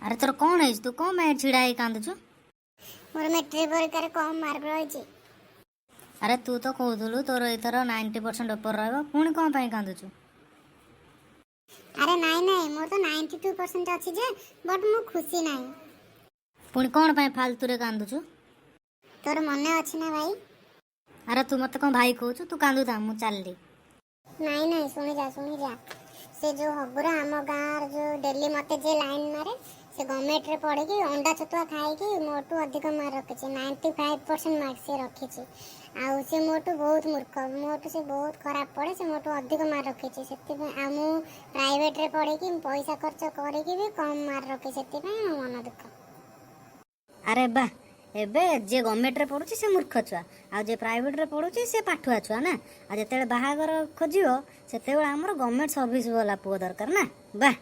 ଆରେ, ତୋର କ'ଣ ହେଇଛି? ତୁ କ'ଣ ପାଇଁ ଛିଡ଼ା ହେଇ କାନ୍ଦୁଛୁ? ମୋର ମେଟ୍ରିକ ପରୀକ୍ଷାରେ କମ୍ ମାର୍କ ରହିଛି। ଆରେ, ତୁ ତ କହୁଥିଲୁ ତୋର ଏଥର 90% ଉପରେ ରହିବ। ପୁଣି କ'ଣ ପାଇଁ କାନ୍ଦୁଛୁ? ଆରେ ନାଇଁ ନାଇଁ, ମୋର ତ 92% ଅଛି ଯେ, ବଟ୍ ମୁଁ ଖୁସି ନାହିଁ। ପୁଣି କ'ଣ ପାଇଁ ଫାଲତୁରେ କାନ୍ଦୁଛୁ? ତୋର ମନେ ଅଛି ନା ଭାଇ? ଆରେ, ତୁ ମୋତେ କ'ଣ ଭାଇ କହୁଛୁ? ତୁ କାନ୍ଦୁଥା, ମୁଁ ଚାଲିଲି। ନାଇଁ ନାଇଁ, ଶୁଣିଯା ଶୁଣିଯା। ସେ ଯୋଉ ହଗୁରା, ଆମ ଗାଁର ଯୋଉ ଡେଲି ମତେ ଯିଏ ଲାଇନ୍ ମାରେ, ସେ ଗଭର୍ଣ୍ଣମେଣ୍ଟରେ ପଢ଼ିକି ଅଣ୍ଡା ଛତୁଆ ଖାଇକି ମୋଠୁ ଅଧିକ ମାର୍କ ରଖିଛି। 95% ମାର୍କ ସେ ରଖିଛି। ଆଉ ସେ ମୋଠୁ ବହୁତ ମୂର୍ଖ, ମୋଠୁ ସେ ବହୁତ ଖରାପ ପଢ଼େ। ସେ ମୋଠୁ ଅଧିକ ମାର୍କ ରଖିଛି ସେଥିପାଇଁ, ଆଉ ମୁଁ ପ୍ରାଇଭେଟରେ ପଢ଼ିକି ପଇସା ଖର୍ଚ୍ଚ କରିକି ବି କମ୍ ମାର୍କ ରଖିଛି। ସେଥିପାଇଁ ମୋ ମନ ଦୁଃଖ। ଆରେ ବା, ଏବେ ଯିଏ ଗଭର୍ଣ୍ଣମେଣ୍ଟରେ ପଢ଼ୁଛି ସେ ମୂର୍ଖ ଛୁଆ, ଆଉ ଯିଏ ପ୍ରାଇଭେଟରେ ପଢ଼ୁଛି ସେ ପାଠୁଆ ଛୁଆ ନା? ଆଉ ଯେତେବେଳେ ବାହାଘର ଖୋଜିବ, ସେତେବେଳେ ଆମର ଗଭର୍ଣ୍ଣମେଣ୍ଟ ସର୍ଭିସ ବାଲା ପୁଅ ଦରକାର ନା? ବାহ!